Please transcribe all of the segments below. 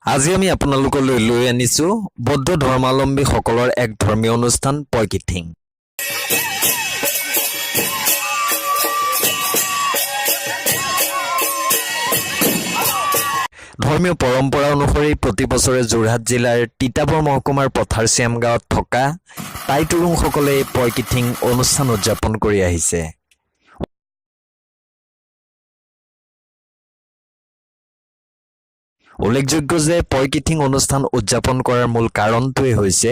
আজি আমি আপোনালোকলৈ লৈ আনিছো বৌদ্ধ ধৰ্মাৱলম্বীসকলৰ এক ধৰ্মীয় অনুষ্ঠান পয়কিথিং। ধৰ্মীয় পৰম্পৰা অনুসৰি প্ৰতি বছৰে যোৰহাট জিলাৰ তিতাবৰ মহকুমাৰ পথাৰচিয়াম গাঁৱত থকা টাই টুৰুংসকলে এই পয়কিথিং অনুষ্ঠান উদযাপন কৰি আহিছে। উল্লেখযোগ্য যে পয়কিথিং অনুষ্ঠান উদযাপন কৰাৰ মূল কাৰণটোৱেই হৈছে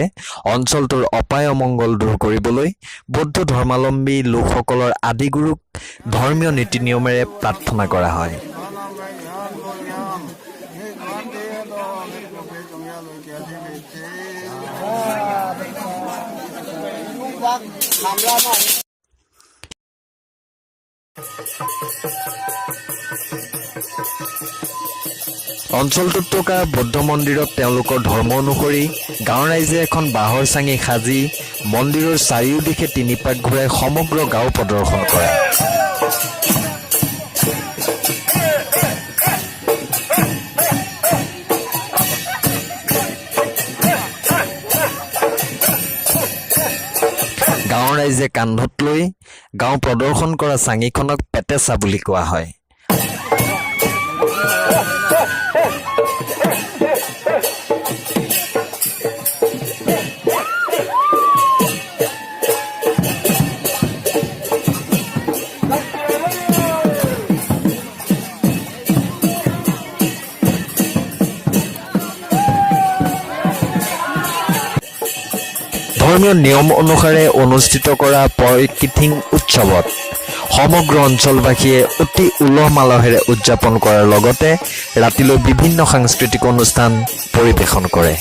অঞ্চলটোৰ অপায় অমংগল দূৰ কৰিবলৈ বৌদ্ধ ধৰ্মাৱলম্বী লোকসকলৰ আদিগুৰুক ধৰ্মীয় নীতি নিয়মেৰে প্ৰাৰ্থনা কৰা হয়। অঞ্চলটোত থকা বৌদ্ধ মন্দিৰত তেওঁলোকৰ ধৰ্ম অনুসৰি গাঁৱৰ ৰাইজে এখন বাঁহৰ চাঙি সাজি মন্দিৰৰ চাৰিওদিশে তিনিপাক ঘূৰাই সমগ্ৰ গাঁও প্ৰদৰ্শন কৰে। গাঁৱৰ ৰাইজে কান্ধত লৈ গাঁও প্ৰদৰ্শন কৰা চাঙিখনক পেটেচা বুলি কোৱা হয়। ধৰ্মীয় নিয়ম অনুসাৰে অনুষ্ঠিত কৰা পয়কিথিং উৎসৱত সমগ্ৰ অঞ্চলবাসীয়ে অতি উলহ মালহেৰে উদযাপন কৰাৰ লগতে ৰাতিলৈ বিভিন্ন সাংস্কৃতিক অনুষ্ঠান পৰিৱেশন কৰে।